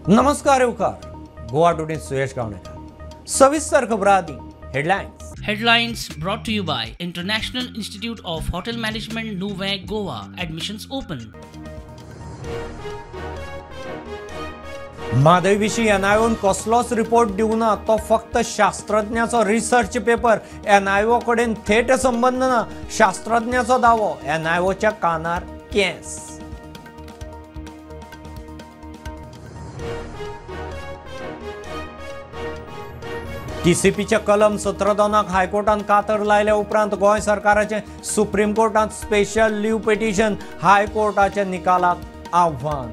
नमस्कार येवकार, गोवा टुडे सुयश गावणेकर. सविस्तर खबरां आदी headlines. Headlines brought to you by International Institute of Hotel Management, Nuvem, Goa. Admissions open. Mhadei विशीं एनआयओन कसलोच रिपोर्ट दिवंक ना, तो फक्त शास्त्रज्ञाचो रिसर्च पेपर. एनआयओ कडेन थेट संबंद ना, शास्त्रज्ञाचो दावो. एनआयओच्या कानार केंस. टीसीपीच्या कलम 17(2) हायकोर्टान कातर लायल्या उपरांत गोंय सरकाराचें सुप्रीम कोर्टांत स्पेशल लीव पिटिशन. हायकोर्टाच्या निकालाक आव्हान.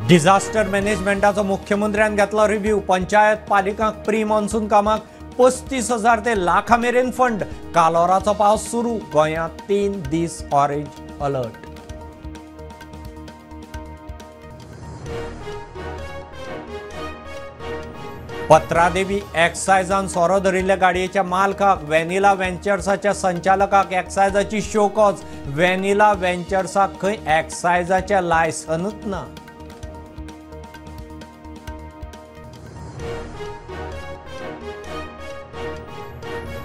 डिझास्टर मॅनेजमेंटाचो मुख्यमंत्र्यान घेतलो रिव्ह्यू. पंचायत पालिकांक प्री मॉन्सून कामाक 35,000 ते लाखा मेरेन फंड. कालोराचो पावस सुरू, गोंयांत 3 दीस ऑरेंज अलर्ट. पत्रादेवी एक्सायजान सोरो धरिल्ल्या गाडयेच्या मालकाक, व्हॅनिला व्हेंचर्साच्या संचालकाक एक्सायजाची शोकॉज. व्हॅनिला व्हेंचर्साक खंय एक्सायजाचें लायसनूच ना.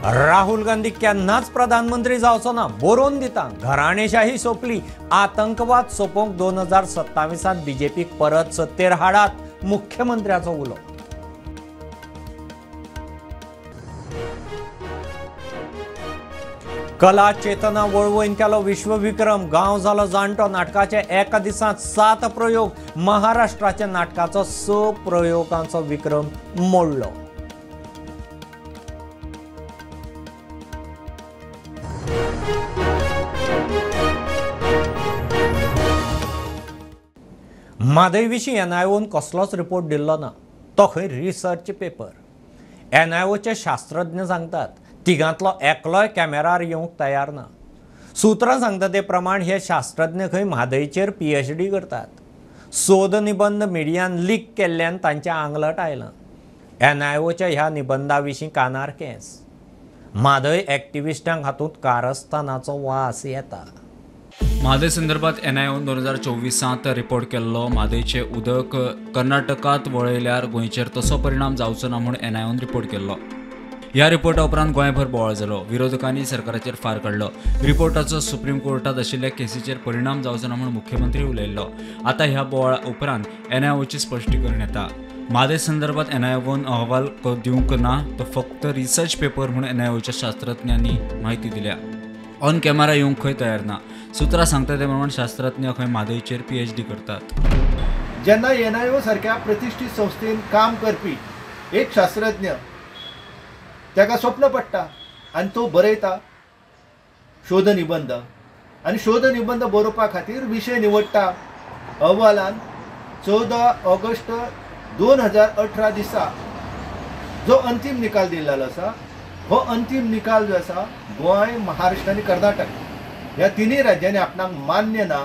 राहुल गांधी केन्नाच प्रधानमंत्री जावचो ना, बरोवन दिता. घराणेशाही सोंपली, आतंकवाद सोंपोवंक 2027 बीजेपीक परत सत्तेर हाडात, मुख्यमंत्र्याचो उलो. कला चेतना वळवयन केलो विश्वविक्रम. गांव जालो जाणटो नाटकाचे एका दिसांत 7 प्रयोग. महाराष्ट्राच्या नाटकाचो 6 प्रयोगांचो विक्रम मोडलो. म्हादय विशीं एनआयओन कसलोच रिपोर्ट दिल्लो ना, तो खंय रिसर्च पेपर. एनआयओचे शास्त्रज्ञ सांगतात तिगांतलो एकलोय कॅमेरार येवंक तयार ना. सुत्रां सांगता ते प्रमाण हे शास्त्रज्ञ खंय म्हादयचेर PhD करतात. सोद निबंद मिडियान लीक केल्ल्यान तांच्या आंगलट आयलां. एनआयओच्या ह्या निबंदा विशीं कानार केंस. म्हादय एक्टिविस्टांक हातूंत कारस्थानाचो वास येता. म्हादय संदर्भात एनआयओन 2024 रिपोर्ट केल्लो. म्हादयचें उदक कर्नाटकांत वळयल्यार गोंयचेर तसो परिणाम जावचो ना म्हूण एनआयओन रिपोर्ट केल्लो. ह्या रिपोर्टा उपरांत गोंयभर बोवाळ जालो. विरोधकांनी सरकाराचेर फार काडलो. रिपोर्टाचो सुप्रीम कोर्टांत आशिल्ल्या केसीचेर परिणाम जावचो ना म्हूण मुख्यमंत्री उलयल्लो. आतां ह्या बोवाळा उपरांत एनआयओची स्पश्टीकरण येता. म्हादय संदर्भात एनआयओन अहवाल दिवंक ना, तो फक्त रिसर्च पेपर म्हूण एनआयओच्या शास्त्रज्ञांनी म्हायती दिल्या. ऑन कॅमेरा येवंक खंय तयार ना. सुत्रां सांगता ते प्रमाण शास्त्रज्ञ खंय म्हादयचेर PhD करतात. जेन्ना एनआयओ सारक्या प्रतिश्ठीत संस्थेन काम करपी एक शास्त्रज्ञ ताका स्वप्न पडटा आनी तो बरयता शोध निबंद आनी शोध निबंद बरोवपा खातीर विशय निवडटा. अहवालान 14 ऑगस्ट 2018 दिसा जो अंतीम निकाल दिल्लो आसा, हो अंतीम निकाल जो आसा गोंय, महाराष्ट्र आनी कर्नाटक ह्या तिनूय राज्यांनी आपणाक मान्य ना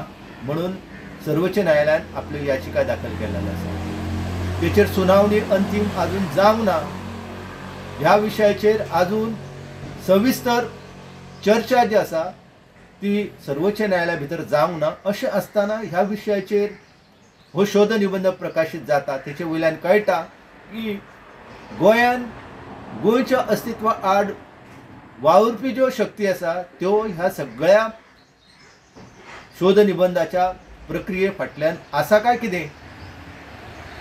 म्हणून सर्वोच्च न्यायालयान आपली याचिका दाखल केलेली आसा. तेचेर सुनावणी अंतीम आजून जावंक ना. ह्या विशयाचेर आजून सविस्तर चर्चा जी आसा ती सर्वोच्च न्यायालया भितर जावंक ना. अशें आसतना ह्या विशयाचेर हो शोध निबंद प्रकाशीत जाता. तेचे वयल्यान कळटा की गोंयान गोंयच्या अस्तित्वा आड वावुरपी ज्यो शक्ती आसा त्यो ह्या सगळ्या शोध निबंदाच्या प्रक्रिये फाटल्यान आसा काय कितें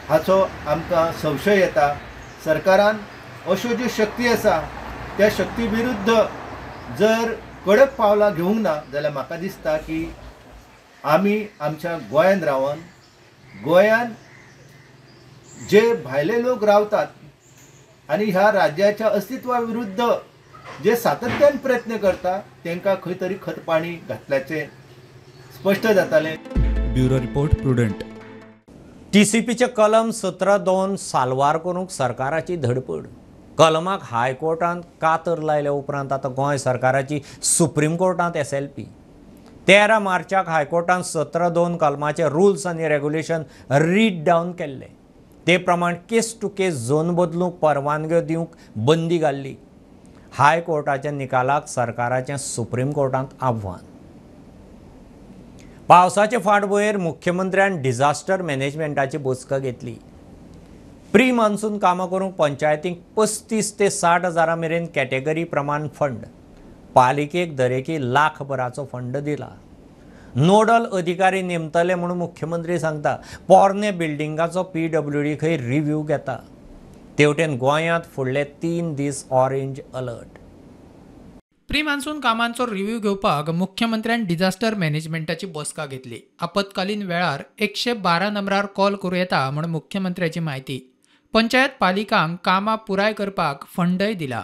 हाचो आमकां संशय येता. सरकारान अश्यो ज्यो शक्ती आसा त्या शक्ती विरुद्ध जर कडक पावलां घेवंक ना जाल्यार म्हाका दिसता की आमी आमच्या गोंयान रावन गोंयान जे भायले लोक रावतात आनी ह्या राज्याच्या अस्तित्वा विरुद्ध जे सातत्यान प्रयत्न करता तांकां खंय तरी खतपाणी घातल्याचें स्पश्ट जातालें. Bureau report, Prudent. टीसीपीचे कलम 17(2) साल्वार करूंक सरकाराची धडपड. कलमाक हायकोर्टान कातर लायल्या उपरांत आतां गोंय सरकाराची सुप्रीम कोर्टांत SLP. 13 मार्चाक हायकोर्टान 17(2) कलमाचे रुल्स आनी रेगुलेशन रीड डावन केल्ले. ते प्रमाण केस टू केस झोन बदलूंक परवानग्यो दिवंक बंदी घाल्ली. हायकोर्टाच्या निकालाक सरकाराचें सुप्रीम कोर्टांत आव्हान. पावसाचे फाटभुंयेर मुख्यमंत्र्यान डिझास्टर मॅनेजमेंटाची बसका घेतली. प्री मान्सून कामां करूंक पंचायतींक 35 ते 60 हजारां मेरेन कॅटेगरी प्रमाण फंड, पालिकेक दरेकी लाखभराचो फंड दिला. नोडल अधिकारी नेमतले म्हणून मुख्यमंत्री सांगता. पोरणे बिल्डिंगाचो PWD खंय रिव्ह्यू घेता. तेवटेन गोंयांत फुडले 3 दीस ऑरेंज अलर्ट. प्री मान्सून कामांचो रिव्ह्यू घेवपाक मुख्यमंत्र्यान डिझास्टर मॅनेजमेंटाची बसका घेतली. आपत्कालीन वेळार 112 नंबरार कॉल करूं येता म्हूण मुख्यमंत्र्याची म्हायती. पंचायत पालिकांक कामां पुराय करपाक फंडय दिला.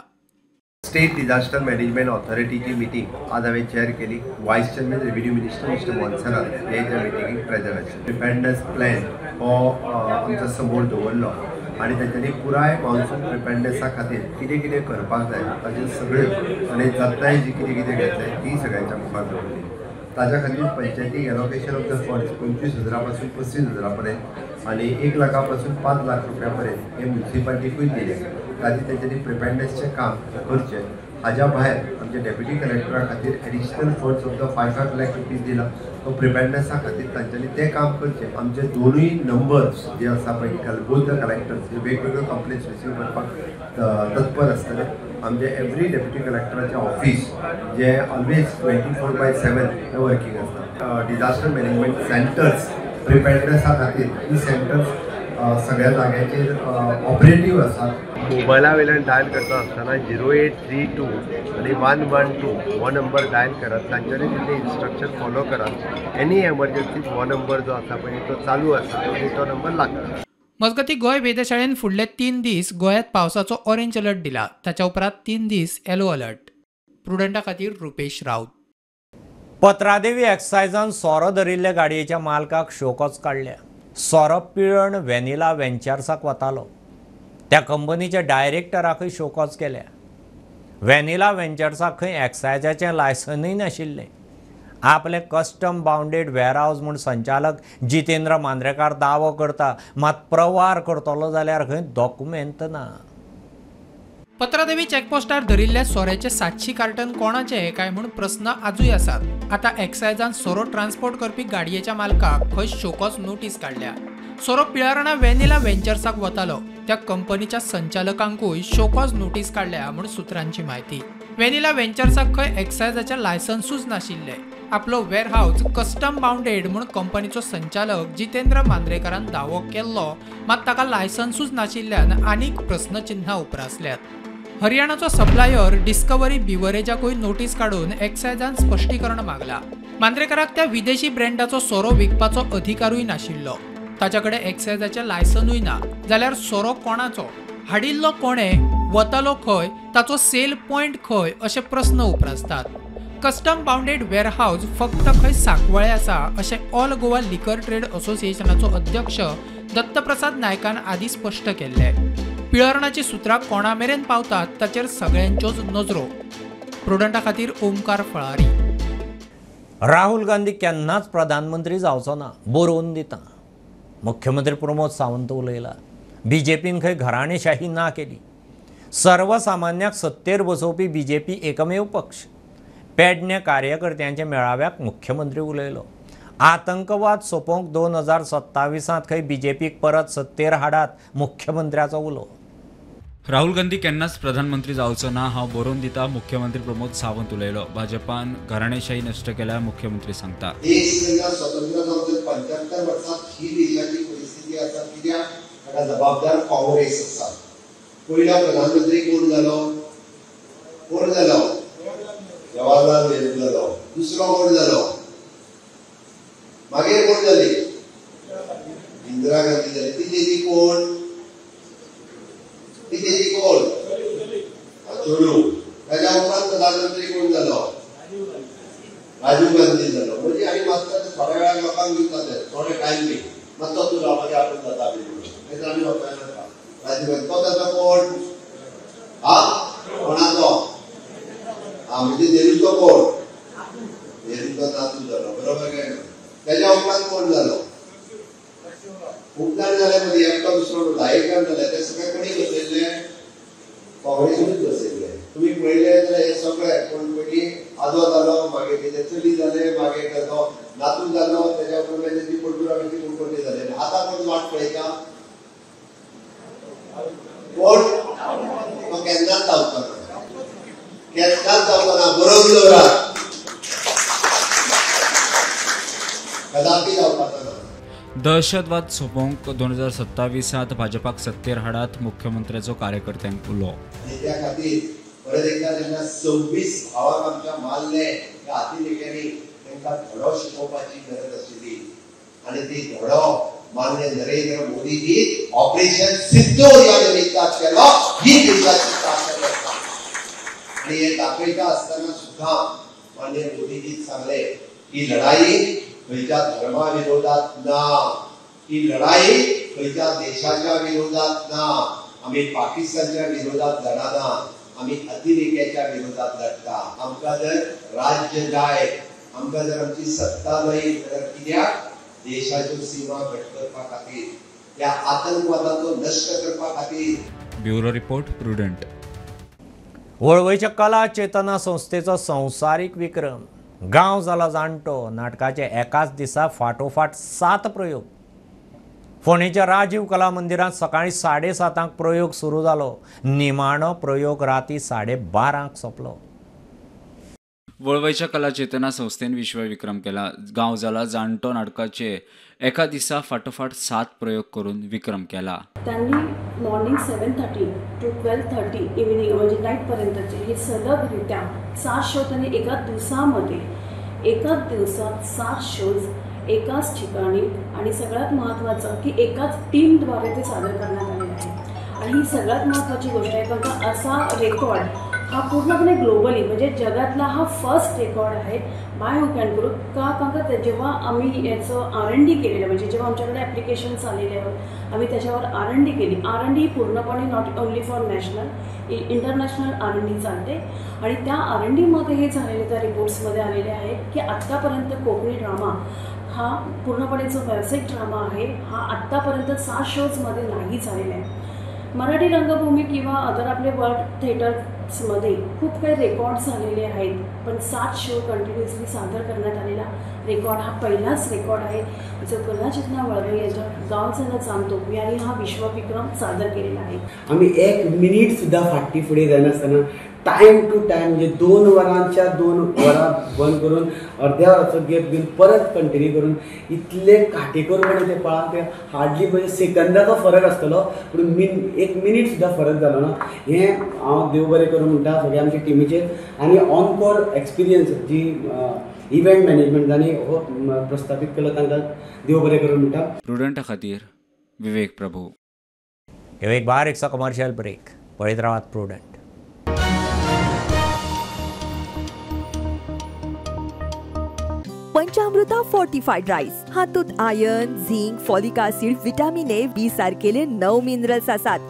स्टेट डिझास्टर मॅनेजमेंट ऑथॉरिटीची मिटींग आज हांवें चेअर केली. Vice chairman revenue minister mister Monserrate हे त्या मिटिंगेक प्रेजंट आशिल्ले. प्रिपेडनेस प्लॅन हो आमच्या समोर दवरलो आनी तांच्यांनी पुराय मॉन्सून प्रिपेडनेसा खातीर कितें कितें करपाक जाय ताचेर सगळ्यो आनी जतनाय जी कितें कितें घेतले ती सगळ्यांच्या मुखार दवरली. ताच्या खातीर पंचायतीक एलोकेशन ऑफ the funds 25 हजारा पासून 35 हजारा पर्यंत आनी 1 लाखा पासून 5 लाख रुपया पर्यंत हे म्युनिसिपालिटीकूय दिले. ताची तेंच्यांनी प्रिपेडनेसचें काम करचें. हाज्या भायर आमच्या डेप्युटी कलेक्टरा खातीर additional funds of the 5-5 lakh rupees दिला. तो प्रिपेडनेसा खातीर तांच्यांनी तें काम करचें. आमचे दोनूय नंबर्स जे आसा पळय बोथ the collectors हे वेगवेगळ्यो कंप्लेन्स रिसीव करपाक तत्पर आसतले. आमचे एवरी डेप्युटी कलेक्टराचें ऑफीस जे ऑलवेज 24/7 हे वर्कींग आसता. डिझास्टर मॅनेजमेंट सेंटर्स प्रिपेडनेसा खातीर ही सेंटर्स सगळ्या जाग्यांचेर ऑपरेटीव आसात. मोबायला वयल्यान डायल करता आसतना 0832 आनी 112 हो नंबर डायल करात. तांच्यांनी तितले इन्स्ट्रक्शन फॉलो करात. एनी एमर्जन्सीक हो नंबर जो आसा पळय तो चालू आसा आनी तो नंबर लागता. मजगतीं गोंय वेधशाळेन फुडले 3 दीस गोंयांत पावसाचो ऑरेंज अलर्ट दिला. ताच्या उपरांत 3 दीस येलो अलर्ट. प्रुडंटा खातीर रुपेश राऊत. पत्रादेवी एक्सायजान सोरो धरिल्ल्या गाडयेच्या मालकाक शोकॉज काडल्या. सोरो पिळण व्हॅनिला व्हेंचर्साक वतालो. त्या कंपनीच्या डायरेक्टराकय शोकॉज केल्या. व्हॅनिला व्हेंचर्साक खंय एक्सायजाचें लायसनूय नाशिल्लें. आपलें कस्टम बाउंडेड वेअरहावज म्हूण संचालक जितेंद्र मांद्रेकार दावो करता, मात प्रवार करतलो जाल्यार खंय डॉक्युमेंट ना. पत्रादेवी चेकपोस्टार धरिल्ल्या सोऱ्याचे 700 कार्टन कोणाचे काय म्हूण प्रस्न आजूय आसात. आतां एक्सायजान सोरो ट्रान्सपोर्ट करपी गाडयेच्या मालकाक खंय शोकॉज नोटीस काडल्या. सोरो पिळर्णा व्हॅनिला व्हेंचर्साक वतालो. त्या कंपनीच्या संचालकांकूय शोकॉज नोटीस काडल्या म्हूण सुत्रांची म्हायती. व्हॅनिला व्हेंचर्साक खंय एक्सायजाचें लायसन्सूच नाशिल्लें. आपलो वेअरहावज कस्टम बाउंडेड म्हूण कंपनीचो संचालक जितेंद्र मांद्रेकारान दावो केल्लो, मात ताका लायसन्सूच नाशिल्ल्यान आनीक प्रस्नचिन्हां उप्रासल्यात. हरियाणाचो सप्लायर डिस्कवरी बिवरेजाकूय नोटीस काडून एक्सायजान स्पश्टीकरण मागला. मांद्रेकाराक त्या विदेशी ब्रँडाचो सोरो विकपाचो अधिकारूय नाशिल्लो. ताच्या कडेन एक्सायजाचें लायसनूय ना. जाल्यार सोरो कोणाचो, हाडिल्लो कोणे, वतालो खंय, ताचो सेल पॉयंट खंय अशे प्रस्न उप्रासतात. कस्टम बाउंडेड वेअरहावज फक्त खंय सांकवाळे आसा अशें ऑल गोवा लिकर ट्रेड असोसिएशनाचो अध्यक्ष दत्तप्रसाद नायकान आदी स्पश्ट केल्लें. पिळर्णाची सुत्रां कोणा मेरेन पावतात ताचेर सगळ्यांच्योच नजरो. प्रुडंटा खातीर ओमकार फळारी. राहुल गांधी केन्नाच प्रधानमंत्री जावचो ना बरोवन दिता. मुख्यमंत्री प्रमोद सावंत उलयला. बीजेपीन खंय घराणेशाही ना केली. सर्वसामान्याक सत्तेर बसोवपी बीजेपी एकमेव पक्ष. पेडणे कार्यकर्त्यांच्या मेळाव्याक मुख्यमंत्री उलयलो. आतंकवाद सोंपोवंक 2027 खंय बीजेपीक परत सत्तेर हाडात, मुख्यमंत्र्याचो उलो. राहुल गांधी केन्नाच प्रधानमंत्री जावचो ना हांव बरोवन दिता, मुख्यमंत्री प्रमोद सावंत उलयलो. भाजपान घराणेशाही नश्ट केल्या, मुख्यमंत्री सांगता. देश जेन्ना स्वतंत्र जावन 75 वर्सां ही देशाची परिस्थिती आसा, कित्याक ताका जबाबदार काँग्रेस आसा. पयलो प्रधानमंत्री कोण जालो? कोण जालो? जवाहरलाल नेहरू जालो. दुसरो कोण जालो? मागीर कोण जाली? इंदिरा गांधी जाली. ती तेजी कोण? ती तेजी कोण? चोडू. ताच्या उपरांत प्रधानमंत्री कोण जालो? राजीव गांधी जालो. म्हणजे आनी मातसो थोड्या वेळाक लोकांक दिता ते थोडे टायम बी मातसो तूं राव, मागीर आपूण जाता बी म्हणून आमी लोकांक नाका. राजीव गांधी तो ताचो कोण? हा, कोणाचो? हा, म्हणजे नेहरूचो कोण? नेहरूचो नातू जालो. बरोबर काय ना? त्याच्या उपरांत कोण जालो? खूब जाण जाले मदीं, एकटो दुसरो 10 जाण जाले. ते सगळे कोणी बसयल्ले? काँग्रेसीनूच बसयल्ले. तुमी पळयले आजो जालो, मागीर तेजे चली जाले, मागीर ताजो नातू जालो, तेज्या उपरांत मागीर तेजी पडटुरा मागीर कुडकुडे जाले. आतां कोण वाट पळयता? कोण? तो केन्नाच जावचो ना, केन्नाच जावचो ना. बरोवन दवरात, कदापी जावपाचो ना. दहशतवाद सोंपोवंक 2027 भाजपाक सत्तेर हाडात, मुख्यमंत्र्याचो कार्यकर्त्यांक उलो. आनी त्या खातीर परत एकदा जेन्ना 26 भावांक आमच्या मारले त्या अतिरेक्यांनी, तांकां धडो शिकोवपाची गरज आशिल्ली आनी ती धडो माननीय नरेंद्र मोदीजी ऑपरेशन सिंदूर ह्या निमित्तान केलो. ही देशाची ताकद आसा आनी हे दाखयता आसतना सुद्दां माननीय मोदीजीन सांगले ही लढाई खंयच्या धर्मा विरोधात ना, ही लढाई खंयच्या देशाच्या विरोधात ना, आमी पाकिस्तानच्या विरोधात लढना, आमी अतिरेक्याच्या विरोधात लढता. आमकां जर राज्य जाय, आमकां जर आमची सत्ता जाय जाल्यार कित्याक? देशाच्यो सीमा घट करपा खातीर, त्या आतंकवादाचो नश्ट करपा खातीर. Bureau report, Prudent. वळवयच्या कला चेतना संस्थेचो संवसारीक विक्रम. गांव जाला जाणटो नाटकाचे एकाच दिसा फाटोफाट 7 प्रयोग. फोंडेच्या राजीव कला मंदिरांत सकाळी 7:30 प्रयोग सुरू जालो. निमाणो प्रयोग राती 12:30 सोंपलो. वळवयच्या कला चेतना संस्थेन विश्वविक्रम केला. गांव जाला जाणटो नाटकाचे एका दिसा फाटोफाट 7 प्रयोग करून विक्रम केला. त्यांनी मॉर्निंग 7:30 टू 12:30 इव्हिनिंग म्हणजे नाईटपर्यंतचे हे सलगरित्या 7 शो त्यांनी एका दिवसामध्ये, एकाच दिवसात 7 शोज एकाच ठिकाणी आणि सगळ्यात महत्त्वाचं की एकाच टीमद्वारे ते सादर करण्यात आलेले आहे. आणि ही सगळ्यात महत्त्वाची गोष्ट आहे कारण का असा रेकॉर्ड हा पूर्णपणे ग्लोबली म्हणजे जगातला हा फर्स्ट रेकॉर्ड आहे बाय हुक अँड ग्रुप. का कारण का जेव्हा आम्ही याचं R&D केलेलं म्हणजे जेव्हा आमच्याकडे ॲप्लिकेशन्स आलेले आहोत आम्ही त्याच्यावर R&D केली. R&D पूर्णपणे not only for national, international R&D चालते आणि त्या R&Dमध्ये हे झालेले त्या रिपोर्ट्समध्ये आलेले आहे की आत्तापर्यंत कोकणी ड्रामा हा पूर्णपणे जो व्यावसायिक ड्रामा आहे हा आत्तापर्यंत 7 शोजमध्ये नाही झालेला आहे. मराठी रंगभूमी किंवा अदर आपले वर्ल्ड थिएटर्समध्ये खूप काही रेकॉर्ड झालेले आहेत पण 7 शो कंटिन्युअसली सादर करण्यात आलेला रेकॉर्ड हा पहिलाच रेकॉर्ड आहे जो कला चेतना वळवई यांच्या गांव झाला जाणतो यांनी हा विश्वविक्रम सादर केलेला आहे. आम्ही 1 मिनिट सुद्धा फाटी फुडें जायनासतना टायम टू टायम म्हणजे 2 वरांच्या 2 वरां बंद करून अर्द्या वराचो गॅप घेवन परत कंटिन्यू करून इतले काटेकोरपणे ते पळा ते हार्डली म्हणजे सेकंदाचो फरक आसतलो पूण 1 मिनिट सुद्दां फरक जालो ना. हें हांव देव बरें करूं म्हणटा सगळ्या आमच्या टिमीचेर आनी ऑनकोर एक्सपिरियन्स जी इव्हेंट मॅनेजमेंट जांणी हो प्रस्थापीत केलो तांकां देव बरें करूं म्हणटा. प्रुडंटा खातीर विवेक प्रभू. एक बारीकसो कमर्शियल ब्रेक. पळयत रावात प्रुडंट. पंचामृता फोर्टिफाईड राईस हातूंत iron, zinc, folic acid, vitamin A, B सारकेले 9 मिनरल्स आसात.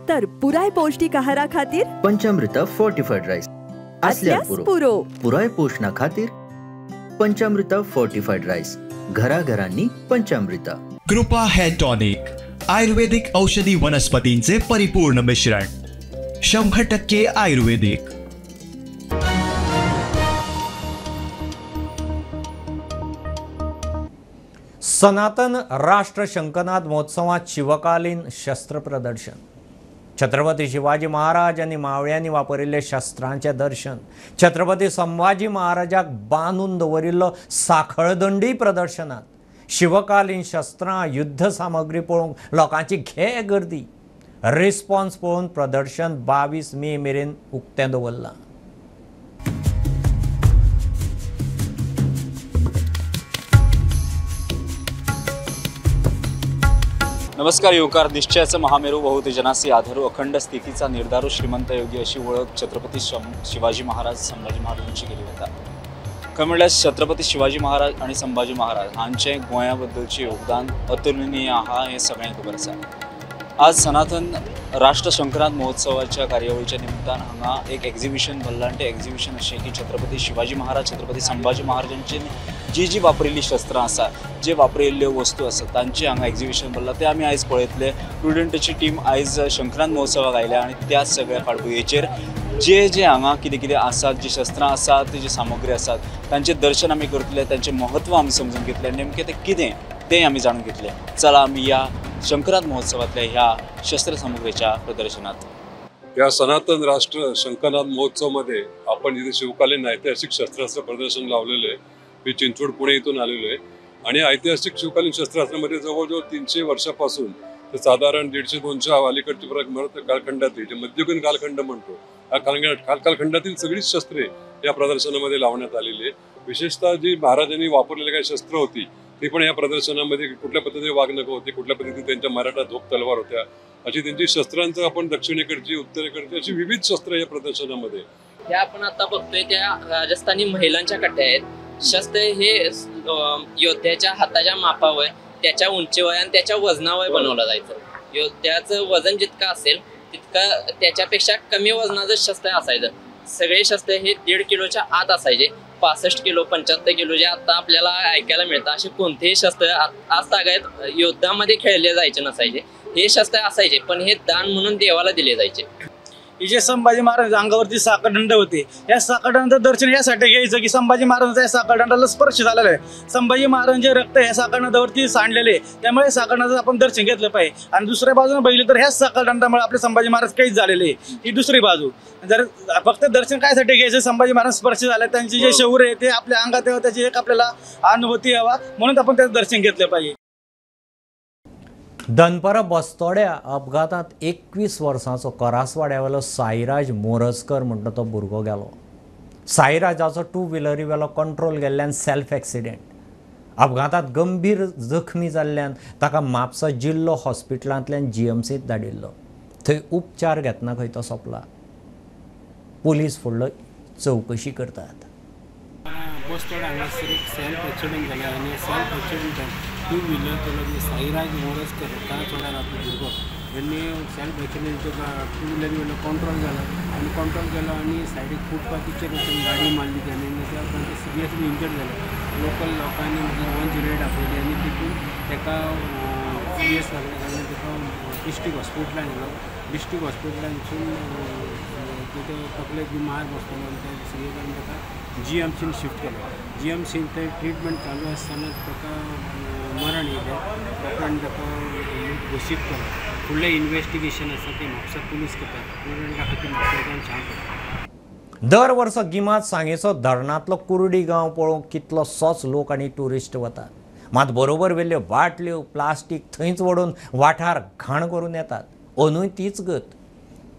तर पुराय पौष्टिक आहारा खातीर पंचामृता फोर्टिफाईड राईस असल्यास पुरो. पुराय पोषणा खातीर पंचामृता फोर्टिफाईड राईस, घराघरांनी पंचामृता. कृपा हेअर टॉनिक, आयुर्वेदिक औषधी वनस्पतींचे परिपूर्ण मिश्रण, 100% आयुर्वेदिक. सनातन राष्ट्र शंखनाद महोत्सवात शिवकालीन शस्त्र प्रदर्शन. छत्रपती शिवाजी महाराज आनी मावळ्यांनी वापरिल्ले शस्त्रांचें दर्शन. छत्रपती संभाजी महाराजाक बांदून दवरिल्लो साखळदंडी प्रदर्शनात. शिवकालीन शस्त्रां, युद्ध सामग्री पळोवंक लोकांची घे गर्दी. रिस्पॉन्स पळोवन प्रदर्शन 22 मे मेरेन उक्तें दवरलां. नमस्कार. युवकार निश्चयाचं महामेरू बहुत जनासी आधारू अखंड स्थितीचा निर्धारू श्रीमंत योगी अशी ओळख छत्रपती शिवाजी महाराज संभाजी महाराजांची केली वता. खरें म्हणल्यार छत्रपती शिवाजी महाराज आणि संभाजी महाराज हांचें गोंया बद्दलचें योगदान अतुलनीय आहा हें सगळ्यांक खबर आसा. आज सनातन राष्ट्र शंखनाद महोत्सवाच्या कार्यावळीच्या निमित्तान हांगा एक एक्झिबिशन भरलां आनी तें एक्झिबिशन अशें की छत्रपती शिवाजी महाराज छत्रपती संभाजी महाराजांची जी जी वापरिल्ली शस्त्रां आसा, जे वापरिल्ल्यो वस्तू आसा तांचें हांगा एक्झिबिशन भरलां तें आमी आयज पळयतले. प्रुडंटाची टीम आयज शंखनाद महोत्सवाक आयल्या आनी त्या सगळ्या फाटभुंयेचेर जे जे हांगा कितें कितें आसात, जी शस्त्रां आसात, जी सामुग्री आसात तांचें दर्शन आमी करतले, तांचें म्हत्व आमी समजून घेतले, नेमकें तें कितें तें आमी जाणून घेतले। चला आमी ह्या शंखनाद महोत्सवांतल्या ह्या शस्त्र सामुग्रीच्या प्रदर्शनात। या सनातन राष्ट्र शंखनाद महोत्सवमध्ये आपण इथे शिवकालीन ऐतिहासिक शस्त्रास्त्र प्रदर्शन लावलेलं आहे। मी चिंचवड पुणे इथून आलेलो आहे आणि ऐतिहासिक शिवकालीन शस्त्रास्त्रामध्ये जवळजवळ 300 वर्षापासून तर साधारण 150-200 अलीकडची फरक कालखंडातील जे मध्ययुगीन कालखंड म्हणतो त्या कालखंडातील सगळीच शस्त्रे या प्रदर्शनामध्ये लावण्यात आलेली आहे। विशेषतः जी महाराजांनी वापरलेली काही शस्त्र होती ती पण या प्रदर्शनामध्ये कुठल्या पद्धतीने वाघनखं होती, कुठल्या पद्धतीने त्यांच्या मराठा धोप तलवार होत्या, अशी त्यांची शस्त्रांचं आपण दक्षिणेकडची उत्तरेकडची अशी विविध शस्त्र या प्रदर्शनामध्ये ह्या आपण आता बघतोय त्या राजस्थानी महिलांच्या कट्ट्या आहेत। शस्त्र हे योद्ध्याच्या हाताच्या मापावर, त्याच्या उंचीवर आणि त्याच्या वजनावर बनवलं जायचं। योद्ध्याचं वजन जितकं असेल तितकं त्याच्यापेक्षा कमी वजनाचं शस्त्र असायचं। सगळे शस्त्र हे 1.5 किलोच्या आत असायचे। 65 किलो 75 किलो जे आता आपल्याला ऐकायला मिळतं असे कोणतेही शस्त्र आज तागायत योद्धामध्ये खेळले जायचे नसायचे। हे शस्त्र असायचे पण हे दान म्हणून देवाला दिले जायचे। जे संभाजी महाराज अंगावरती साखरदंड होते, या साखरदंडाचं दर्शन यासाठी घ्यायचं की संभाजी महाराजांचा या साखरदंडाला स्पर्श झालेला आहे। संभाजी महाराजांचे रक्त या साखरदंडावरती सांडलेले, त्यामुळे साखरदंडाचं आपण दर्शन घेतलं पाहिजे। आणि दुसऱ्या बाजूने बघितलं तर ह्याच साखरदंडामुळे आपले संभाजी महाराज कैद झालेले, ही दुसरी बाजू। जर फक्त दर्शन कायसाठी घ्यायचं, संभाजी महाराज स्पर्श झाले, त्यांचे जे शौर्य आहे ते आपल्या अंगात यावं, त्याची एक आपल्याला अनुभूती यावा म्हणून आपण त्याचं दर्शन घेतलं पाहिजे। दनपरां बस्तोड्या अपघातांत 21 वर्सांचो करासवाड्यावेलो साईराज मोरजकर म्हणटा तो भुरगो गेलो। साईराजाचो टू व्हिलरी वेलो कंट्रोल गेल्ल्यान सेल्फ एक्सिडेंट। अपघातांत गंभीर जखमी जाल्ल्यान ताका म्हापसा जिल्लो हॉस्पिटलांतल्यान जीएमसींत धाडिल्लो। थंय उपचार घेतना खंय तो सोंपला। पुलीस फुडलो चवकशी करतात। बस्तोडा हांगासर एक सेल्फ एक्सिडेंट जाला आनी सेल्फ एक्सिडेंटान टू व्हिलर चलोवपी साईराज मोरजकर करासवाड्यार रावपी भुरगो हेणी सेल्फ एक्सिडेंट टू व्हिलरी वयलो कंट्रोल जालो आनी कंट्रोल केलो आनी सायडीक फुटपाथीचेर वचून गाडी मारली तेणी आनी त्या उपरांत ते सिरियसली इंजर्ड जाले। लोकल लोकांनी मागीर 108 आपयली आनी तितून ताका सिरियस लागले कारणान ताका डिस्ट्रिक्ट हॉस्पिटलान व्हेलो। डिस्ट्रिक्ट हॉस्पिटलानसून तेच्या तकलेक बी मार बसतलो आनी ते सिरियस जावन ताका जीएमसीन शिफ्ट केलो। जीएमसीन थंय ट्रिटमेंट चालू आसतना ताका मरण येयलें। डॉक्टरान ताका घोशीत केलो। फुडलें इन्वेस्टिगेशन आसा तें म्हापसा पुलीस करतात। मरणा खातीर म्हापशाच्यान सांगता। दर वर्सा गिमांत सांगेचो धरणांतलो कुर्डी गांव पळोवंक कितलोसोच लोक आनी ट्युरिस्ट वतात। मात बरोबर वेल्ल्यो बाटल्यो प्लास्टीक थंयच वडोवन वाठार घाण करून येतात। अंदूय तीच गत।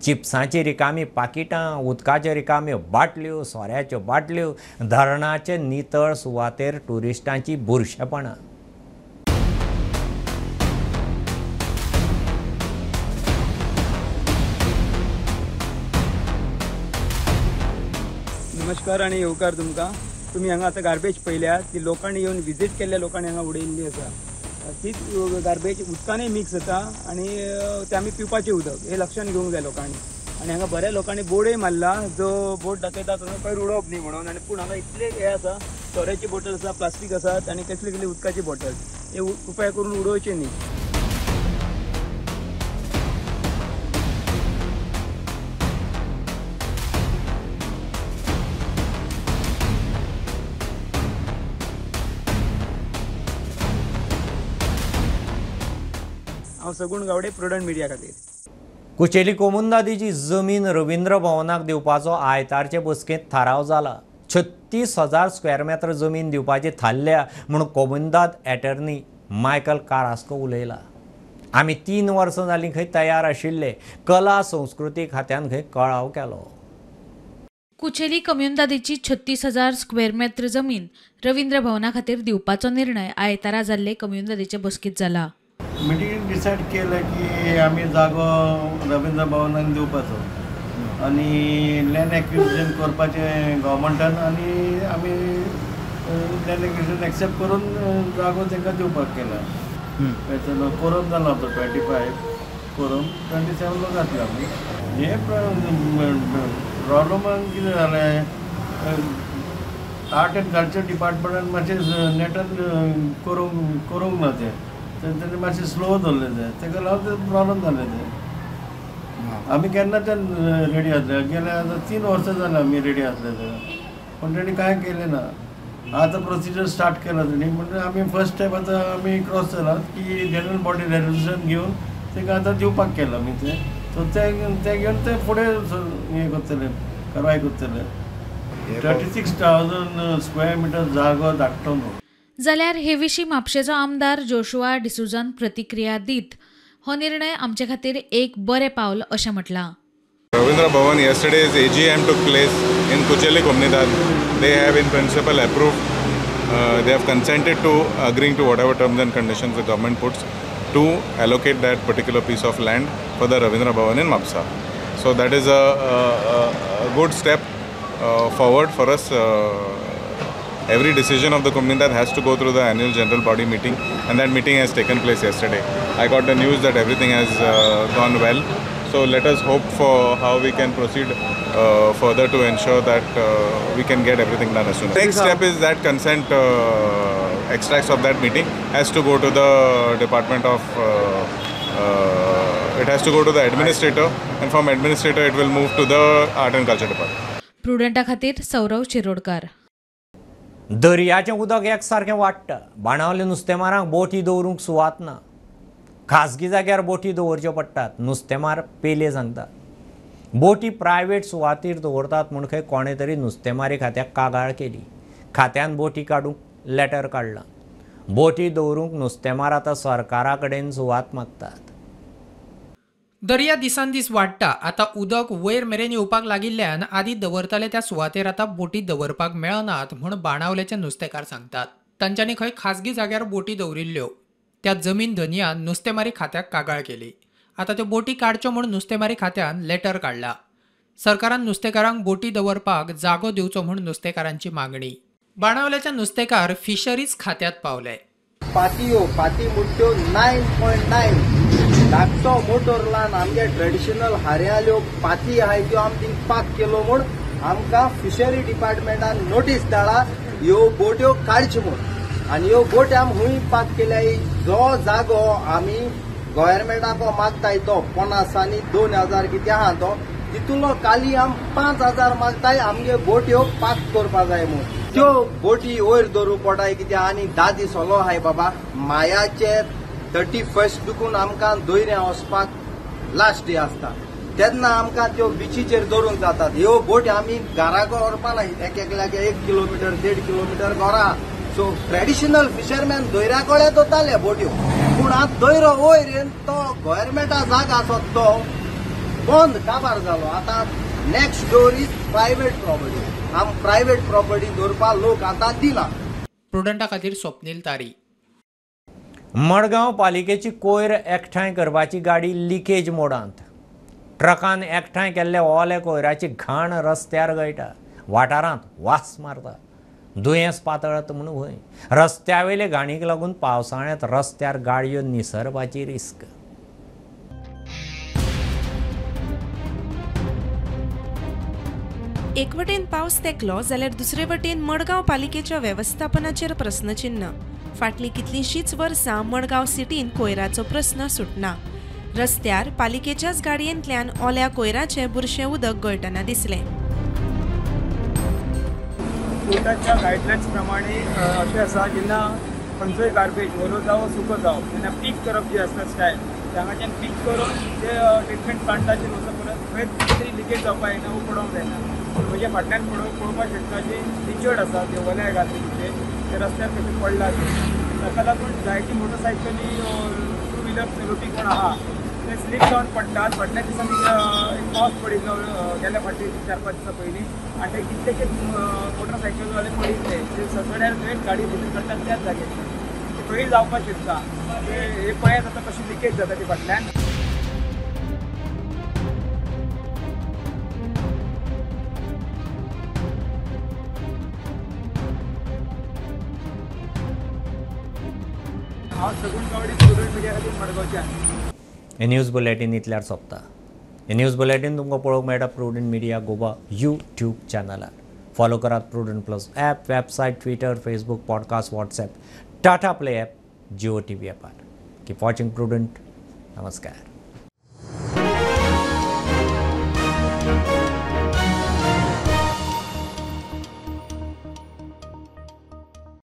चिप्सांची रिकामी पाकिटां, उदकाच्यो रिकाम्यो बाटल्यो, सोऱ्याच्यो बाटल्यो, धरणाचे नितळ सुवातेर ट्युरिस्टांची बुरशेपणां। नमस्कार आनी येवकार तुमकां। तुमी हांगा आतां गार्बेज पळयल्या ती लोकांनी येवन विजीट केल्ल्या लोकांनी हांगा उडयल्ली आसा। तीच गार्बेज उदकानय मिक्स जाता आनी ते आमी पिवपाचें उदक हें लक्षांत घेवंक जाय लोकांनी। आनी हांगा बऱ्या लोकांनी बोर्डय मारला, जो बोर्ड दाखयता तो खंय उडोवप न्ही म्हणून। आनी पूण हांगा इतले हें आसा, सोऱ्याची बॉटल आसा, प्लास्टीक आसा आनी कसली कसली उदकाची बॉटल, हे उपाय करून उडोवचे न्ही। हांव सगुण गावडे, प्रुडंट मिडिया खातीर। कुचेली कोमुंदादीची जमीन रवींद्र भवनाक दिवपाचो आयतारचे बसकेंत थाराव जाला। 36,000 स्क्वेअर मेत्र जमीन दिवपाची थारल्या म्हूण कोमुंदाद एटर्नी मायकल कारास्को उलयला। आमी 3 वर्सां जालीं खंय तयार आशिल्ले, कला संस्कृती खात्यान खंय कळाव केलो। कुचेली कम्युनिदादीची 36,000 स्क्वेअर मेत्र जमीन रवींद्र भवना खातीर दिवपाचो निर्णय आयतारा जाल्ले कम्युनिदादीचे बसकेंत जाला। मिटिंगेन डिसायड केलें की आमी जागो रवींद्र भवनाक दिवपाचो आनी लँड एक्विजिशन करपाचें गव्हर्मेंटान आनी आमी लँड एक्विजिशन एक्सेप्ट करून जागो तांकां दिवपाक केला। कोरम जालो आमचो 25 कोरम 27 लोक आसले आमी। हे प्रॉब्लमान कितें जालें, आर्ट एंड कल्चर डिपार्टमेंटान मातशें नेटान करूंक ना तें, तेणें मातशें स्लो दवरलें तें, ताका लागून तें प्रॉब्लम जालें तें। आमी केन्नाच्यान रेडी आसले, गेल्या आतां 3 वर्सां जालीं आमी रेडी आसले, पूण तेणी कांय केलें ना. आतां प्रोसिजर स्टार्ट केला तेणी, म्हणजे आमी फर्स्ट स्टेप आतां आमी क्रॉस जाला की जनरल बॉडी रेजोल्युशन घेवन तांकां आतां दिवपाक केलां आमी तें. सो तें घेवन ते फुडें हें करतले, कारवाय करतले. 36,000 स्क्वेअर मिटर जागो धाडटलो न्हू. जाल्यार हे विशीं म्हापशेचो आमदार जोशुआ डिसुजान प्रतिक्रिया दीत हो निर्णय आमचे खातीर एक बरें पावल अशें म्हटलां. Ravindra Bhavan yesterday's AGM took place in Kucheli Comunidade. They have in principle approved, they have consented to agreeing to whatever terms and conditions the government puts to allocate that particular piece of land for the Ravindra Bhavan in Mapsa. So that is a good step forward for us. Every decision of the Comunidade has to go through the annual general body meeting, and that meeting has taken place yesterday. I got the news that everything has gone well. So let us hope for how we can proceed further to ensure that we can get everything done as soon as. Next step is that consent extracts of that meeting has to go to the department of, it has to go to the administrator, and from administrator it will move to the art and culture department. प्रुडंटा खातीर सौरव शिरोडकर. दर्याचें उदक एकसारकें वाडटा. बाणावले नुस्तेमारांक बोटी दवरूंक सुवात ना. खाजगी जाग्यार बोटी दवरच्यो पडटात. नुस्तेमार पेले सांगतात बोटी प्रायवेट सुवातीर दवरतात म्हूण खंय कोणें तरी नुस्तेमारी खात्याक कागाळ केली. खात्यान बोटी काडूंक लेटर काडलां. बोटी दवरूंक नुस्तेमार आतां सरकारा कडेन सुवात मागतात. दर्या दिसान दीस वाडटा. आतां उदक वयर मेरेन येवपाक लागिल्ल्यान आदी दवरताले त्या सुवातेर आतां बोटी दवरपाक मेळनात म्हूण बाणावलेचे नुस्तेकार सांगतात. तांच्यांनी खंय खाजगी जाग्यार बोटी दवरिल्ल्यो त्या जमीन धनयान नुस्तेमारी खात्याक कागाळ केली. आतां त्यो बोटी काडच्यो म्हूण नुस्तेमारी खात्यान लेटर काडला. सरकारान नुस्तेकारांक बोटी दवरपाक जागो दिवचो म्हूण नुस्तेकारांची मागणी. बाणावल्याचे नुस्तेकार फिशरीज खात्यात पावले. पातयो पाती मुट्ट्यो 9.9 धाकटो मोटोर लावन आमगे ट्रेडिशनल हारयाल्यो पाती आहाय त्यो आमी थिंग पाक केलो म्हूण आमकां फिशरी डिपार्टमेंटान नोटीस धाडा ह्यो बोट्यो काडच्यो म्हूण. आनी ह्यो बोट्यो आमी हुंय पाक केल्या. जो जागो आमी गव्हर्मेंटाक मागताय तो 50 आनी 2000 कितें आहा तो तितूलो काली आम 5000 मागताय आमगे बोट्यो पाक करपा जाय म्हूण. त्यो बोटी वयर दवरूं पडटाय कित्याक आनी 10 दीस ओलो आहाय बाबा. मायाचे 31 दुकून आमकां दोयऱ्यां वचपाक लास्ट डे आसता तेन्ना आमकां त्यो बिचीचेर दवरूंक जातात. ह्यो बोटी आमी घराक व्हरपा ना, एक एकल्याक 1 किलोमिटर 1.5 किलोमिटर घरा. सो ट्रेडिशनल फिशरमॅन दोयऱ्या कडेन दवरताले बोट्यो, पूण आतां दोयरो वयर येवन तो गव्हर्मेंटा जागा आसत तो बंद काबार जालो. आतां next door is private property. आम प्रायवेट प्रॉपर्टी दवरपाक लोक आतां दिना. प्रुडंटा खातीर स्वप्नील तारी. मडगांव पालिकेची कोयर एकठांय करपाची गाडी लिकेज मोडांत. ट्रकान एकठांय केल्ले ओले कोयराची घाण रस्त्यार गळटा. वाठारांत वास मारता. दुयेंस पातळत म्हूण भंय. रस्त्यावेले घाणीक लागून पावसाळ्यांत रस्त्यार गाडयो निसरपाची रिस्क. एक वटेन पावस तेकलो जाल्यार दुसरे वटेन मडगांव पालिकेच्या वेवस्थापनाचेर प्रस्नचिन्ह. फाटलीं कितलींशींच वर्सां मडगांव सिटीन कोयराचो प्रस्न सुटना. रस्त्यार पालिकेच्याच गाडयेंतल्यान ओल्या कोयराचें बुरशें उदक गळटना दिसलें. कोर्टाच्या गायडलायन्स प्रमाणे अशें आसा, जेन्ना खंयचोय गार्बेज ओलो जावं सुको जावं तेन्ना पीक करप जी आसता स्टायल, हांगाच्यान पीक करून ते ट्रिटमेंट प्लांटाचेर वचप परत थंय तरी लिकेज जावपाक जायना वो पडोवंक जायना. म्हज्या फाटल्यान पळोवपाक शकता जी लिचड आसा ते ओल्या गार्बेजीचे ते रस्त्यार कशें पडला ते. ताका लागून जायती मोटरसायकली टू व्हिलर चलोवपी कोण आहा ते स्लीप जावन पडटात. फाटल्या दिसांनी एक पावस पडिल्लो गेल्या फाटली 4-5 दिसां पयलीं आनी ते कितलेशे मोटरसायकलवाले पडिल्ले ते सगळ्यार थंयच गाडी भितर काडटात त्याच जाग्याचेर ते खंय जावपाक शकता. हे पळयात आतां कशी लिकेज जाता ती फाटल्यान. हांव सगून गावडी प्रुडंट मिडिया खातीर मडगांवच्यान. हे न्यूज बुलेटीन इतल्यार सोंपता. हे न्यूज बुलेटीन तुमकां पळोवंक मेळटा प्रुडंट मिडिया गोवा यूट्यूब चॅनलार. फॉलो करात Prudent plus app, website, Twitter, Facebook, podcast, WhatsApp, Tata play app, Jio TV ॲपार. Keep watching prudent. नमस्कार.